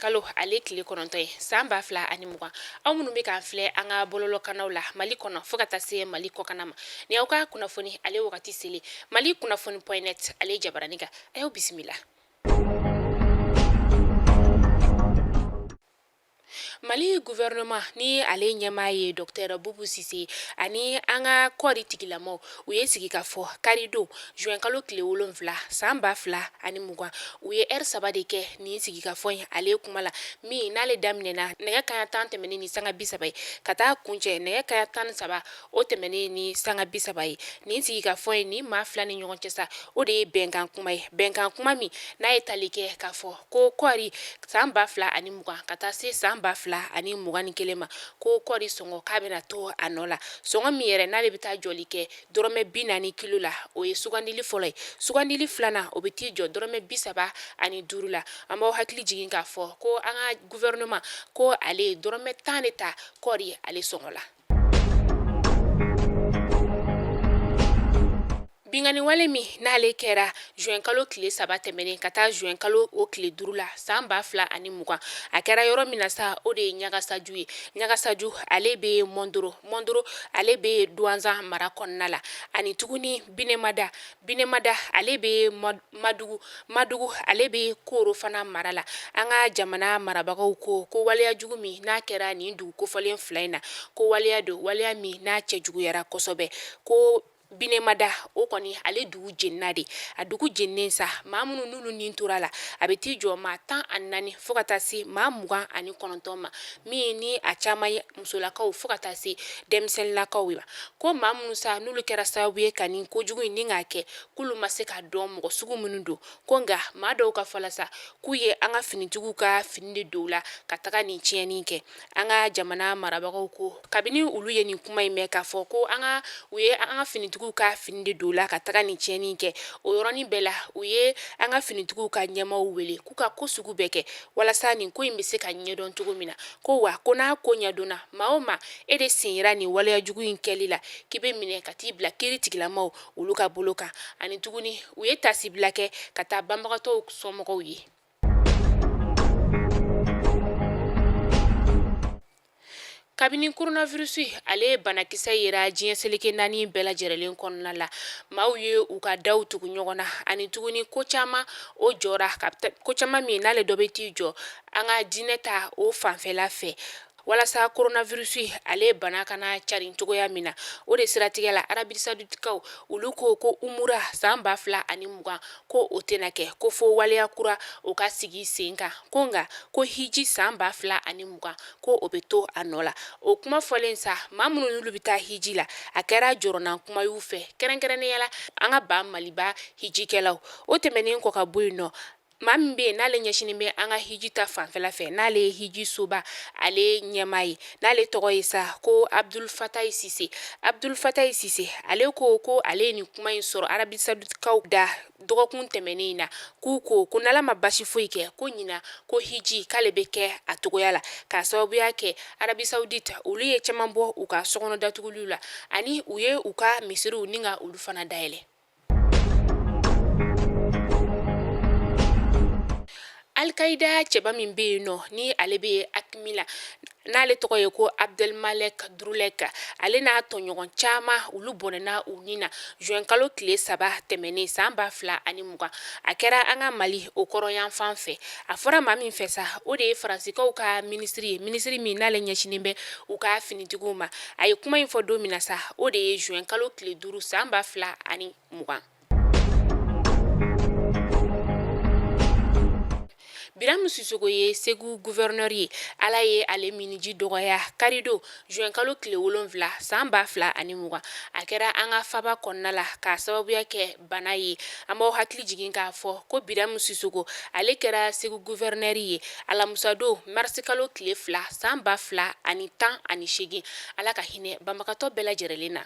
kalo ale tile 9 ye san 2020. Aw minnu bɛ k'an filɛ an ka bɔlɔlɔkannaw la Mali kɔnɔ fo ka taa se Mali kɔkanna ma, ni aw ka kunnafoni ale wagati selen Mali kunnafoni point net ale jabarani kan, a y'aw bisimila. Mali gouvernement ni ale ɲɛmaa ye docteur Bubu Sise ani an ka kɔɔri tigilamaw, u ye sigikafɔ karidon juin kalo tile 7 san 2020. U ye heure 3 de kɛ nin sigikafɔ in ale kuma la, min n'ale daminɛna nɛgɛ kanɲɛ 10 tɛmɛnen ni sanga 30 ye ka taa kuncɛ nɛgɛ kanɲɛ 13 o tɛmɛnen ni sanga 30 ye. Nin sigikafɔ in ni maa fila ni ɲɔgɔn cɛ sa, o de ye bɛnkan kuma ye, bɛnkan kuma min n'a ye tali kɛ k'a fɔ ko kɔɔri san 2020 ka taa se san 2021 ma, ko kɔɔri sɔngɔ k'a bɛna to a nɔ la, sɔngɔ min yɛrɛ n'ale bɛ taa jɔli kɛ dɔrɔmɛ 40 kilo la, o ye sugandili fɔlɔ ye. Sugandili filanan, o bɛ t'i jɔ dɔrɔmɛ 35 la. An b'aw hakili jigin k'a fɔ ko an ka gouvernement ko ale ye dɔrɔmɛ 10 de ta kɔɔri ale sɔngɔ la. Binkanni wale min n'ale kɛra juin kalo tile 3 tɛmɛnen ka taa juin kalo o tile 5 la san 2020, a kɛra yɔrɔ min na sa, o de ye Ɲagasaju ye. Ɲagasaju ale bɛ Mɔndoro, Mɔndoro ale bɛ Duwanzan mara kɔnɔna la, ani tuguni Binemada, Binemada ale bɛ Madugu, Madugu ale bɛ Koro fana mara la. An ka jamana marabagaw ko ko waleya jugu min n'a kɛra nin dugu kofɔlen fila in na, ko waleya don, waleya min n'a cɛjuguyara kosɛbɛ. Ko Binemada o kɔni ale dugu jenina de. A dugu jeninen sa, maa minnu n'olu ni tora la, a bɛ t'i jɔ maa 14 fo ka taa se maa 29 ma, min ni a caman ye musolakaw fo ka taa se denmisɛnninlakaw ma. Ko maa minnu sa n'olu kɛra sababu ye ka nin kojugu in ni k'a kɛ, k'olu ma se ka dɔn mɔgɔ sugu minnu don. Ko nka maa dɔw ka fɔ la sa, k'u ye an ka finitigiw ka fini de don u la ka taga nin tiɲɛni kɛ. An ka jamana marabagaw ko kabini olu ye nin kuma in mɛn k'a fɔ ko u ye an ka finitigiw ka fini de don u la ka taga nin tiɲɛni kɛ, o yɔrɔnin bɛɛ la u ye an ka finitigiw ka ɲɛmaaw wele k'u ka ko sugu bɛɛ kɛ walasa nin ko in bɛ se ka ɲɛdɔn cogo min na. Ko wa ko n'a ko ɲɛdɔnna, maa o maa e de sen yera nin waleya jugu in kɛli la, k'i bɛ minɛ ka t'i bila kiri tigilamaw olu ka bolo kan. Ani tuguni u ye taasibila kɛ ka taa banbagatɔw somɔgɔw ye. Kabini coronavirus ale banakisɛ yera diɲɛ seleke naani bɛɛ lajɛlen kɔnɔna la, maaw ye u ka daw tugu ɲɔgɔn na, ani tuguni ko caman o jɔra, ko caman min n'ale dɔ bɛ t'i jɔ an ka diinɛ ta o fanfɛla fɛ walasa coronavirus ale bana kana carin cogoya min na. O de siratigɛ la, Arabie Saouditekaw olu ko ko umura san 2020 ko o tɛna kɛ, ko fo waleya kura o ka sigi sen kan. Ko nka ko hiji san 2020 ko o bɛ to a nɔ la. O kuma fɔlen sa, maa minnu n'olu bɛ taa hiji la, a kɛra jɔrɔnan kuma y'u fɛ, kɛrɛnkɛrɛnnenya la an ka ba Maliba hijikɛlaw. O tɛmɛnen kɔ ka bɔ yen nɔ, maa min bɛ yen n'ale ɲɛsinnen bɛ an ka hiji ta fanfɛla fɛ, n'ale ye hiji soba ale ɲɛmaa ye, n'ale tɔgɔ ye sa ko Abdul Fatayi Sise. Abdul Fatayi Sise ale ko ko ale ye nin kuma in sɔrɔ Arabie Saouditekaw da dɔgɔkun tɛmɛnen in na, k'u ko ko n'Ala ma basi foyi kɛ, ko ɲinan ko hiji k'ale bɛ kɛ a cogoya la, k'a sababuya kɛ Arabie Saoudite olu ye caman bɔ u ka sokɔnɔ datuguliw la, ani u ye u ka misiriw ni ka olu fana dayɛlɛ. Alikaida cɛba min bɛ yen nɔ ni ale bɛ AQMI la, n'ale tɔgɔ ye ko Abdelmalek Droulek, ale n'a tɔɲɔgɔn caman olu bɔnɛna u ni na juin kalo tile 3 tɛmɛnen san 2020. A kɛra an ka Mali o kɔrɔnyanfan fɛ. A fɔra maa min fɛ sa, o de ye Faransikaw ka minisiri ye, minisiri min n'ale ɲɛsinnen bɛ u ka finitigiw ma. A ye kuma in fɔ don min na sa, o de ye juin kalo tile 5 san 2020. Biramu Sisoko ye Segu gouverneur ye. Ala ye ale miniji dɔgɔya karidon juin kalo tile 7 san 2020. A kɛra an ka faba kɔnɔna la k'a sababuya kɛ bana ye. An b'aw hakili jigin k'a fɔ ko Biramu Sisoko ale kɛra Segu gouverneur ye alamusadon mars kalo tile 2 san 2018. Ala ka hinɛ banbagatɔ bɛɛ lajɛlen na.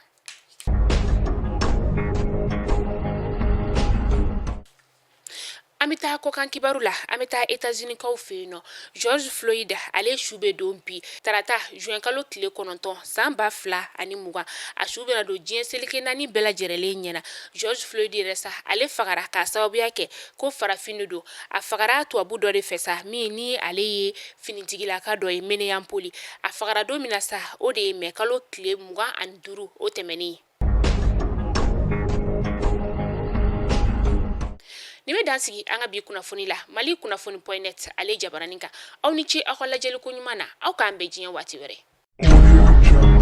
An bɛ taa kɔkan kibaru la, an bɛ taa États-Unis-kaw fɛ yen nɔ. George Floyd, ale su bɛ don bi tarata juin kalo tile 9 san 2020. A su bɛna don diɲɛ seleke naani bɛɛ lajɛrɛlen ɲɛna. George Floyd yɛrɛ sa, ale fagara k'a sababuya kɛ ko farafin de don. A fagara tubabu dɔ de fɛ sa, min ni ale ye finitigilaka dɔ ye Minneapolis. A fagara don min na sa, o de ye mɛ kalo tile 25 o tɛmɛnen. Nin bɛ dan sigi an ka bi kunnafoni la Mali kunnafoni point net ale jabaranin kan. Aw ni ce aw ka lajɛliko ɲuman na. Aw k'an bɛn diɲɛ waati wɛrɛ.